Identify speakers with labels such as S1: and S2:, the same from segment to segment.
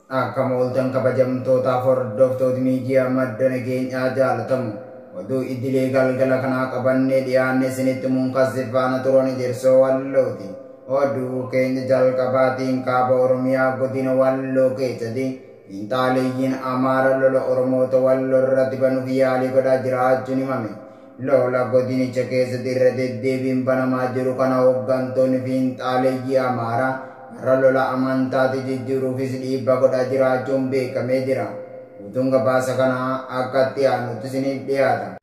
S1: Akka mooltan kabajamtootaaf hordoftoota miidiyaa madda nageenyaa jaalatamu. Oduu idilee galgala kanaa qabannee dhiyaanne isinitti munkasif faana turan Ejersoo Wallooti. Oduu keenya jalqabaatiin kaaba Oromiyaa godina Walloo keessatti fiinxaaleeyyiin Amaara lola Oromoota Walloo irratti banuuf yaalii godhaa jiraachuun himame. Lola godinicha keessatti irra deddeebiin banamaa jiru kana hooggantoonni fiinxaaleeyyii Amaaraa gara lola amantaatti jijjiiruufis dhiibbaa godhaa jiraachuun beekamee jira. Guutuun gabaasa kanaa akka itti aanutti isiniif dhiyaata.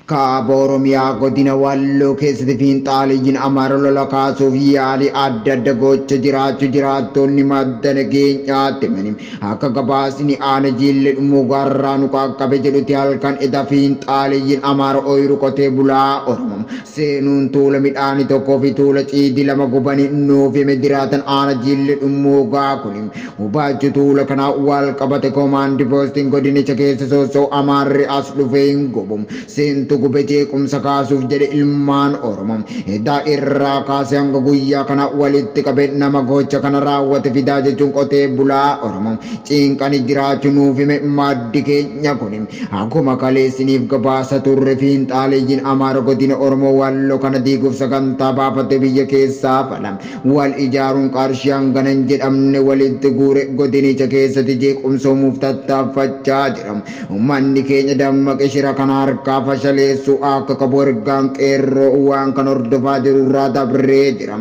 S2: Kaaba Oromiyaa godina Walloo keessatti fiinxaaleeyyiin Amaara lola kaasuuf yaalii adda adda gocha jiraachuu jiraattonni madda nageenyaatti himani. Akka gabaasni aana Jiillee Dhummuugaarraa nu qaqqabe jedhutti halkan eda fiinxaaleeyyiin Amaara ooyiruu qotee bulaa Oromoo seenuun tuula midhaanii tokkoo fi tuula ciidii lama gubanii nuuf hime jiraatan aana Jiillee Dhummuugaa kun hubachuu tuula kanaa wal qabate koomaandii poostiin godinicha keessa soosoo Amaarri as dhufee hin gubu. Seentu gube jeequmsa kaasuuf jedhe ilmaan Oromoo edaa irraa kaasee hanga guyyaa kana walitti qabe nama gocha kana raawwate fidaa jechuun qotee bulaa Oromoo cinqani jiraachuu nuuf hime maddi keenya kun. Akkuma kaleessiniif gabaasa turre fiinxaaleeyyiin Amaara godina Oromoo Walloo kana diiguuf sagantaa baafate biyya keessaa fala wal ijaaruun qarshii hangana hin jedhamne walitti guure godinicha keessatti jeequmsa uumuuf tattaaffachaa jira. Uummanni keenya dammaqe shira kana harkaa fashaleessuu akka qabu ergaan qeerroo waan kan hordofaa jiru irraa dabree jira.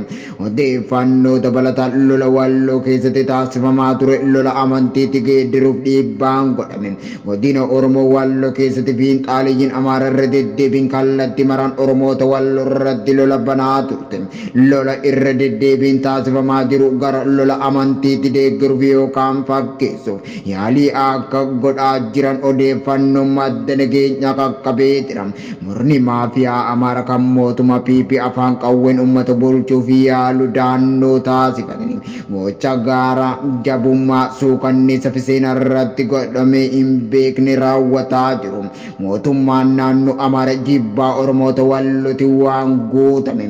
S2: Odeeffannoo dabalataan lola Walloo keessatti taasifamaa ture lola amantiitti geeddaruuf dhiibbaan godhame. Godina Oromoo Walloo keessatti fiinxaaleeyyiin Amaara irra deddeebiin kallattii maraan Oromoota Walloo irratti lola banaa turte. Lola irra deddeebiin taasifamaa jiru gara lola amantiitti deeggaruuf yookaan fakkeessuuf yaalii akka godhaa jiran odeeffannoo madda nageenyaa qaqqabee jira. Murni maafiyaa Amaara kan mootummaa PP afaan qawween uummata bulchuuf yaalu daannoo taasifatanii gocha gaara jabummaa suukanniisa fi seenaa irratti godhamee hin beekne raawwataa jiru. Mootummaan naannoo Amaara jibbaa Oromoota Wallooti waan guutame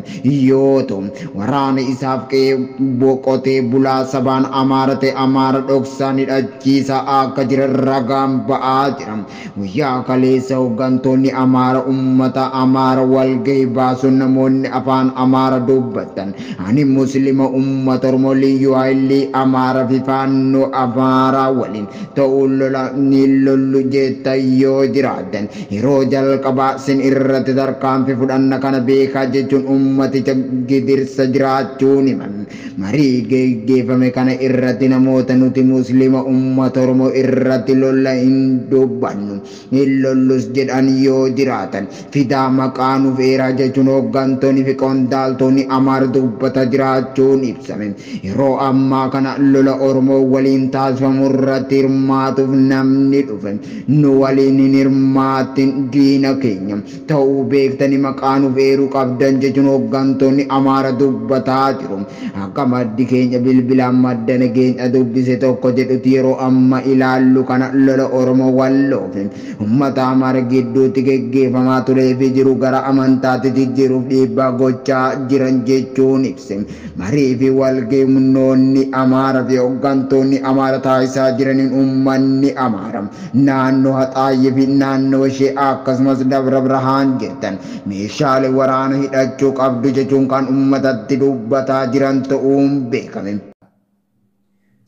S2: yoo ta'u waraana isaaf qe'ee qotee bulaa sabaan Amaara ta'e Amaara dhoksaan hidhachiisaa akka jiran ragaan ba'aa jira. Guyyaa kaleessa hooggantoonni Amaara uummata Amaara walgahii baasuun namoonni afaan Amaara dubbatan ani Muslima uummata Oromoo liyyuu haayilii Amaara fi faannoo Amaaraa waliin ta'uun lola ni lollu jettan yoo jiraatan yeroo jalqabaa sin irratti tarkaanfii fudhanna kana beekaa jechuun uummaticha gidirsa jiraachuun himan. Marii geggeeffame kana irratti namoota nuti Muslima uummata Oromoo irratti lola hin dubbannu hin lollus jedhan yoo jiraatan fidaa maqaa nuuf eeraa jechuun hooggantoonni fi qondaaltonni Amaara dubbata jiraachuun ibsame. Yeroo ammaa kana lola Oromoo waliin taasifamu irratti hirmaatuuf namni dhufe nu waliin hin hirmaatin diina keenya ta'uu beektanii maqaa nuuf eeruu qabdan jechuun hooggantoonni Amaara dubbataa jiru. Akka maddi keenya bilbilaan madda nageenya dubbise tokko jedhutti yeroo amma ilaallu kana lola Oromoo Walloo fi uummata Amaara gidduutti geggeeffamaa turee fi jiru gara amantaatti jijjiiruuf dhiibbaa gochaa jiran jechuun ibse. Marii fi walgahii humnoonni Amaara fi hooggantoonni Amaara taasisaa jiraniin uummanni Amaara naannoo Haxaayyee fi naannoo ishee akkasumas Dabra Birhaan jirtan meeshaalee waraana hidhachuu qabdu jechuun kan uummatatti dubbataa jiran ta'uun beekame.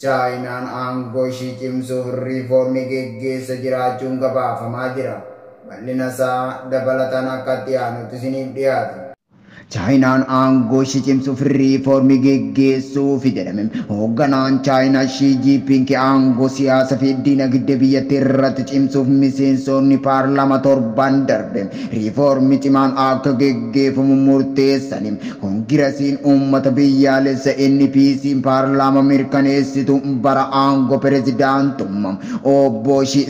S1: Chaayinaan aangoo ishii cimsuuf riifoormii geggeessa jiraachuun gabaafamaa jira. Bal'ina isaa dabalataan akka itti aanutti isiniif dhiyaata.
S2: Chaayinaan aangoo ishee cimsuuf riifoormii geggeessuuf jedhame. Hoogganaan Chaayinaa Shii Jiinpiing aangoo siyaasaa fi dinagdee biyyattii irratti cimsuuf miseensonni paarlaamaa torban darbe riifoormii cimaan akka geggeeffamu murteessani. Koongirasiin uummata biyyaalessa NPC paarlaamaa mirkaneessitu bara aangoo pirezidaantummaa obbo Shii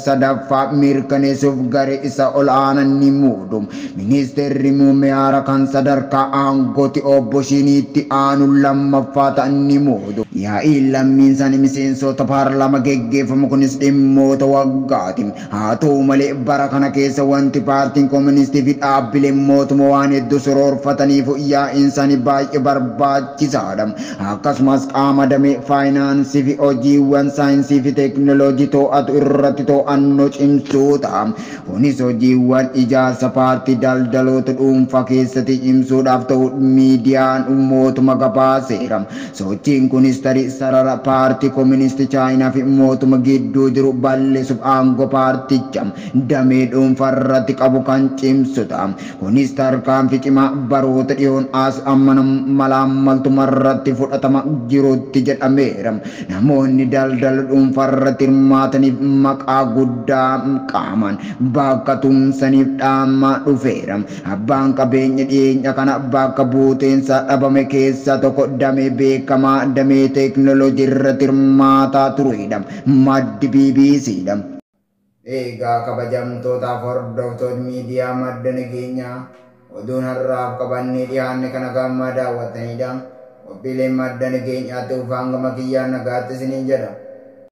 S2: sadaffaa mirkaneessuuf garee isa ol aanaa ni muudu. Ministeerri muummee haaraa kan sadarkaa aangootti obbo Shiiniitti aanu lammaffaa ta'an ni muudu. Yaa'iin lammiin isaanii miseensota paarlaamaa geggeeffamu kunis dhimmoota waggaati. Haa ta'u malee bara kana keessa wanti paartiin kooministii fi dhaabbileen mootummaa waan hedduu soroorfataniif yaa'iinsaanii baay'ee barbaachisaadha. Akkasumas qaama damee faayinaansii fi hojiiwwan saayinsii fi teekinooloojii to'atu irratti to'annoo cimsuu ta'a. Kunis hojiiwwan ijaarsa paartii daldaloota dhuunfaa keessatti cimsuudhaaf ta'u miidiyaan mootummaa gabaaseera. Sochiin kunis tarii sarara paartii kooministii Chaayinaa fi mootummaa gidduu jiru bal'isuuf aangoo paarticha damee dhuunfaa irratti qabu kan cimsu ta'a. Kunis tarkaanfii cimaa baroota dhiyoon as amma malaammaltummaa irratti fudhatama jirutti jedhameera. Namoonni daldala dhuunfaa irratti hirmaataniif maqaa guddaa qaamaan bakka tumsaniif dhaamaa dhufeera. Abbaan qabeenya dhiyeenya kana bakka buuteensa dhabame keessaa tokko damee beekamaa damee teekinooloojii irratti hirmaataa turedha. Maddi BBCdha.
S1: Egaa kabajamtootaaf hordoftoota miidiyaa madda nageenyaa, oduun har'aaf qabannee dhiyaanne kana gammaa daawwatanidha. Qophiileen madda nageenyaatti ufaan gama kiyyaan nagaatti isiniin jedha.